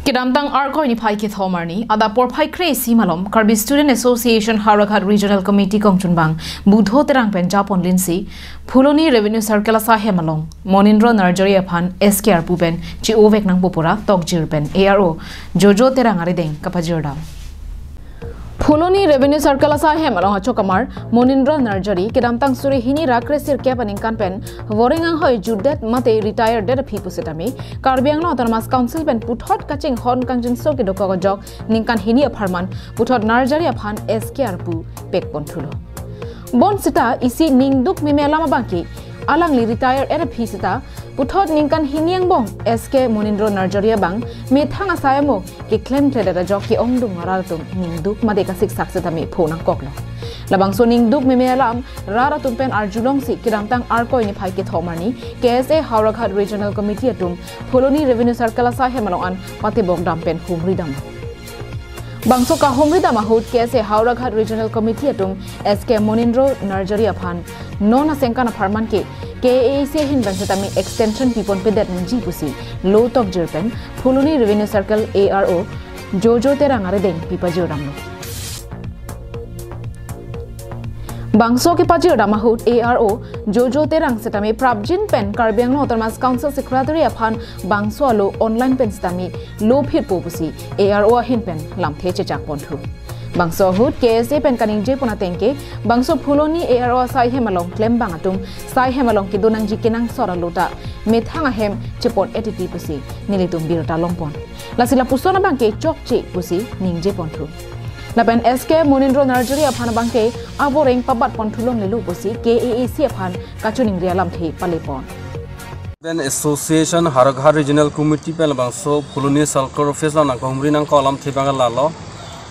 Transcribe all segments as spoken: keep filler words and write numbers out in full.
Kedamtang Arkoi niphai kethom arni, adap porphai kre-isi malom, Karbi Student Association Howraghat Regional Committee kongchunbang Budho Terang pen japon linsi, Phuloni Revenue Circle asai hem along Monindro Narjari aphan S K arpu pen chi-ovek nangpo pura tokjir pen A R O Jojo Terang arideng kapajirdam. Phuloni Revenue Circle asai hem along achokamar Monindro Narjari kedamtang suri hini ra kre-sirkep aningkan pen voreng anghoi jutdet mate retire det aphi pusitame, Karbi Anglong Autonomous Council pen puthot kachinghon kangjinso kedokok ajok ningkan hini apharman puthot Narjari aphan S K arpu pekpon thulo. Bonsita isi ningduk meme alam abangke alangli retire et aphi sita puthot ningkan hini angbong S K Monindro Narjari abang methang asai amo keklemkledet ajok ke-ongdung arat atum ningduk mate kasiksak sitame pho nangkoklo. Labangso ningduk meme alam rat atum pen arjulongsi kedamtang Arkoi niphai kethom arni K S A Howraghat Regional Committee atum Phuloni Revenue Circle asai hem along an patebok dam pen humridam. Bangso kahumridam ahut K S A Howraghat Regional Committee atum S K Monindro Narjari aphan non asengkan apharman ke K A A C ahin pen sitame extension pipon pedet nangji pusi lo tokjir pen Phuloni Revenue Circle A R O Jojo Terang arideng pipajirdamlo. Bangso kepajirdam ahut A R O Jojo Terang sitame prapjin pen Karbi Anglong Autonomous Council Secretary aphan bangso alo online pen sitame lo phitpo pusi A R O ahin pen lamthe chechakpon thu. Bangso ahut K S A pen kaningjepon atengke bangso Phuloni A R O asai hem along klembang atum sai hem along kedo nangji kenangsot alo ta methang ahem chepon et titi pusi nelitum birta longpon. Lasi lapuson abangke chokche pusi ningjepon thu. Lapen S K Monindro Narjari aphan abangke avoreng pabatpon thulonglelo pusi K A A C aphan kachiningri alamthe palepon. Pen Association Howraghat Regional Committee pen labangso Phuloni Circle Office along nangkahumri nangkok alamthe abang lalo.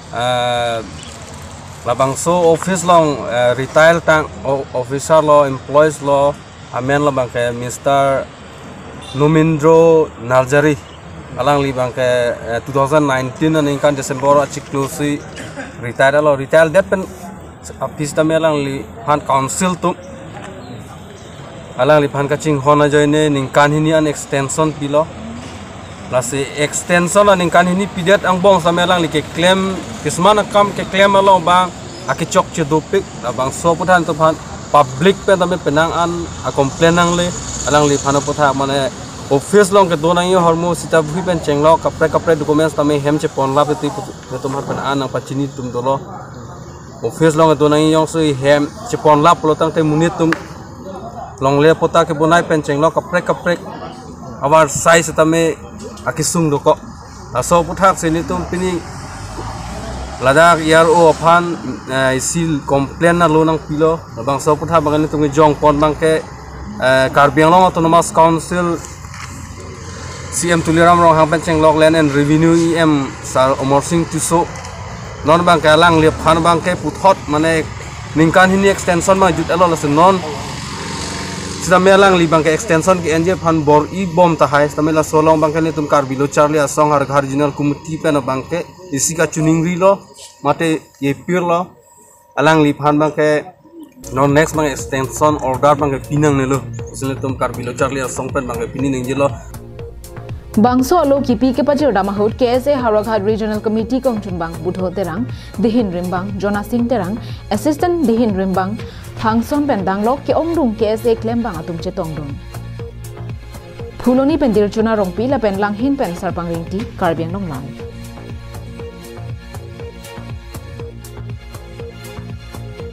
Eh, labangso office along, eh, retire tang o-, officer lo, employees lo, amen lo abangke Mister Nomindro Narjari. Alangli abangke, eh, two thousand nineteen aningkan December achiklo si retire lo. Retire det pen aphi sitame alangliphan council atum alangliphan kachinghon ajoine ningkan hini an extension pilo. Lasi extension aningkan hini pidet angbong sitame alangli keklem, kisman akam keklem along abang akechokche dopik, labangso aputhak atum aphan public pen tame penang an a complain nangle, alangliphan aputhak mane office along kedo nangji ahormu sita bui pen chenglok kaprek kaprek documents tame hem chepon lap iti pu-, atum aphan penang an nangpachini atum dolo. Office along kedo nangji jongsi hem chepon lap pulo tangte monit atum longle patta kebonai pen chenglok kaprek kaprek abar sai sitame akesung dokok. Laso aputhak si nelitum pini ladak A R O aphan, eh, isi complain alo nangpilo. Labangso aputhak abang nelitum kejongpon abangke, eh, Karbi Anglong Autonomous Council C M Tuliram Ronghang pen chenglok Land and Revenue E M Sir Amarsing Tisso. Non abangke alangliphan abangke puthot mane ningkan hini extension abang jut alo, lasi non sitame alangli abangke extension ke-enji aphan bor-i bom tahai, sitame laso along abangke nelitum Karbi Lo Charli Asong Howraghat Regional Committee pen abangke isi kachiningrilo mate kepirlo, alangliphan abangke non next abang extension order abangke pinangnelo. Lasi nelitum Karbi Lo Charli Asong pen abangke pini ningjelo. Bangso alo kipi kepajirdam ahut K S A Howraghat Regional Committee kongchunbang Budho Terang, Dihin Rimbang, Jona Sing Terang, Assistant Dihin Rimbang, Thangson pen danglok ke-ongdung K S A klembang atum chetongdun. Phuloni pen Dirchuna Rongpi lapen Langhin pen Sarpang Ringti, Karbi Anglong Live.